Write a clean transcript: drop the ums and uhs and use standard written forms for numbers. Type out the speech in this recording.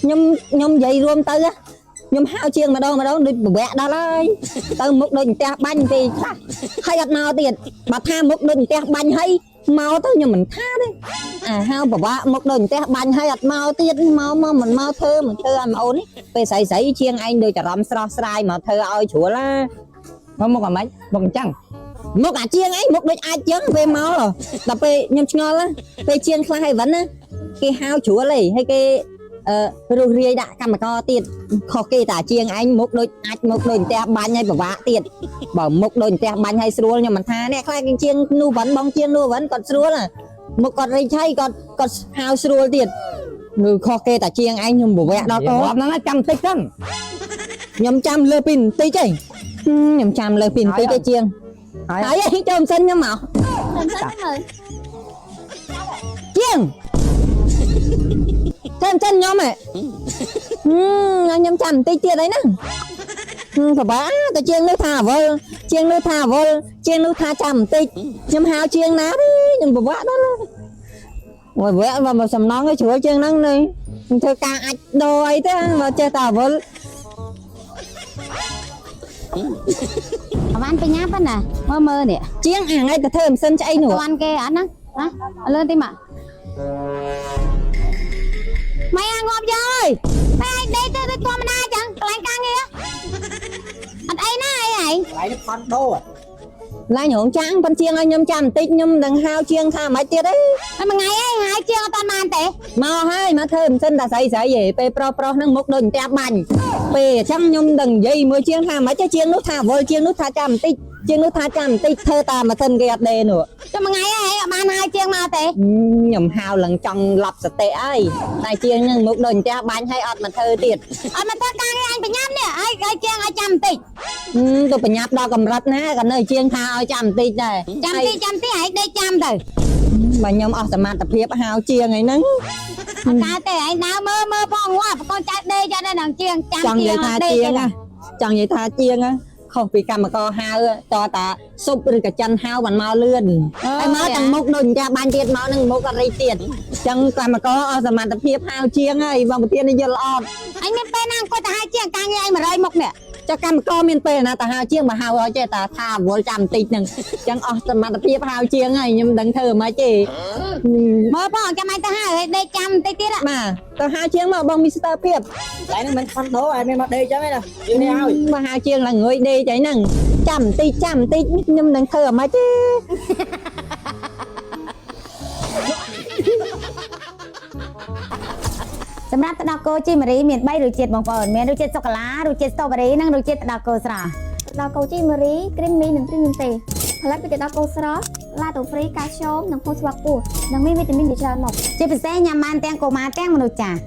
ខ្ញុំខ្ញុំនិយាយរួមទៅខ្ញុំហៅជាងម្ដងម្ដងដូចប្រវាក់ដល់ហើយទៅមុខដូចផ្ទះបាញ់ពេលខ្លះហើយអត់មកទៀតបើថាមុខដូចផ្ទះបាញ់ហើយមកទៅខ្ញុំមិនថាទេអាហៅប្រវាក់មុខដូចផ្ទះបាញ់ហើយអត់មកទៀតមកមកមិនមកធ្វើមិនធ្វើឲ្យប្អូននេះពេលស្រីស្រីជាងឯងដូចអារម្មណ៍ស្រស់ស្រាយមកធ្វើឲ្យជ្រួលណា មកមុខអាម៉េចមុខអញ្ចឹង មុខអាជាងឯងមុខដូចអាចចឹងពេលមកដល់ពេលខ្ញុំឆ្ងល់ណាពេលជាងខ្លះឲ្យវិនណាគេហៅជ្រួលឯងហើយគេអឺរុះរាយដាក់កម្មករទៀតខុសគេតាជាងឯងមុខដូចអាចមុខដូចផ្ទះបាញ់ឲ្យពិបាកទៀតបើមុខដូចផ្ទះបាញ់ឲ្យស្រួលខ្ញុំមិនថាអ្នកខ្លះគេជាងនោះវិនបងជាងនោះវិនគាត់ស្រួលណាមុខគាត់រីឆៃគាត់គាត់ហៅស្រួលទៀតឬខុសគេតាជាងឯងខ្ញុំពិបាកដល់ក រាប់ហ្នឹងចាំតិចសិន ខ្ញុំចាំលើពីបន្តិចឯងខ្ញុំចាំលើពីបន្តិចឯងជាង ហើយ ហើយចូលមិនសិនខ្ញុំមក មិនសិនមើល ជាងធ្វើមិនសិនខ្ញុំហ៎ខ្ញុំចាំបន្តិចទៀតអីហ្នឹងពិបាកតែជាងនោះថាអវលជាងនោះថាអវលជាងនោះថាចាំបន្តិចខ្ញុំហៅជាងណាទេខ្ញុំពិបាកដល់អូយវគ្គមកសំណងឲ្យជ្រួលជាងហ្នឹងនេះខ្ញុំធ្វើការអាចដូរអីទេបើចេះតែអវល អវ៉ាន់បញ្ញាប៉ុណ្ណាមើលមើលនេះ ជាងអាថ្ងៃទៅធ្វើមិនសិនឆ្អីនោះ អវ៉ាន់គេអត់ហ្នឹងណាលឿនតិចមកម៉ែអាងាប់យកអើយម៉ែឯងដេកទៅដូចធម្មតាចឹងកន្លែងការងារអត់អីណាអីឯង កន្លែងនេះខនដូ ឡាញរងចាំងប៉ុនជាងឲ្យខ្ញុំចាំបន្តិចខ្ញុំមិនដឹងហៅជាងថាមិនទៀតទេ ហើយមួយថ្ងៃឯងហើយជាងអត់តាន់បានទេ មកហើយមកធ្វើមិនសិនតែស្អីស្អីហេពេលប្រុសប្រុសហ្នឹងមុខដូចផ្ទះបាញ់ពេលអញ្ចឹងខ្ញុំមិនដឹងនិយាយមួយជាងថាមិនទេជាងនោះថាវល់ជាងនោះថាចាំបន្តិចជាងនោះថាចាំបន្តិចធ្វើតាមម៉ាស៊ីនគេអត់ដេនោះ ចុះមួយថ្ងៃឯងអត់បានហើយជាងមកទេ ខ្ញុំហៅឡើងចង់ឡប់សតិអីតែជាងហ្នឹងមុខដូចផ្ទះបាញ់ហើយអត់មកធ្វើទៀត អត់មកធ្វើការងារអញបញ្ញាប់នេះហើយឲ្យជាងឲ្យចាំបន្តិច ទៅបញ្ញាប់ដល់កម្រិតណាក៏នៅជាងថាឲ្យចាំបន្តិចដែរ ចាំតិចចាំតិចឯងដេកចាំទៅ បើខ្ញុំអស់សមត្ថភាពហៅជាងអីហ្នឹង អត់កើតទេឯងដើរមើលមើលផងងាប់កូនចៅដេកចឹងដែរនឹងជាងចាំ ចង់និយាយថាជាងណាចង់និយាយថាជាងណាខុសពីកម្មករហៅតតាស៊ុបឬក៏ចិនហៅបានមកលឿនហើយមកទាំងមុខដូចចាបាញ់ទៀតមកនឹងមុខអត់រីទៀតអញ្ចឹងកម្មករអស់សមត្ថភាពហៅជាងហើយបងប្រធាននេះយល់អត់ អញមានពេលណាអង្គុយទៅហើយជាងការងារឯង100មុខនេះ ចុះកម្មករមានពេលណាតាហៅជាងមកហៅឲ្យចេះតាថាវល់ចាំបន្តិចហ្នឹងអញ្ចឹងអស់សមត្ថភាពហៅជាងហើយខ្ញុំមិនដឹងធ្វើម៉េចទេ មើលផងចាំឯងទៅហើយឲ្យដេកចាំបន្តិចទៀត បាទទៅហៅជាងមកបងមីស្ទ័រភាព កន្លែងហ្នឹងមិនខនដូឯងមានមកដេកចឹងឯណាយើងនេះឲ្យ មកហៅជាងឡើងងុយដេកអីហ្នឹងចាំបន្តិចចាំបន្តិចខ្ញុំមិនដឹងធ្វើម៉េចទេ សម្រាប់ទឹកដោះគោជីម៉ារីមាន3រសជាតិបងប្អូនមានរសជាតិសូកូឡារសជាតិស្ទ្រូប៊េរីនិងរសជាតិទឹកដោះគោស្រស់ ទឹកដោះគោជីម៉ារីគ្រីមមីនិងព្រីមមីទេផលិតពីទឹកដោះគោស្រស់ឡាតូហ្វ្រីកាល់ស្យូមនិងផូស្វ័រខ្ពស់និងមានវីតាមីនជាច្រើនមុខ ជាពិសេសញ៉ាំបានទាំងកុមារទាំងមនុស្សចាស់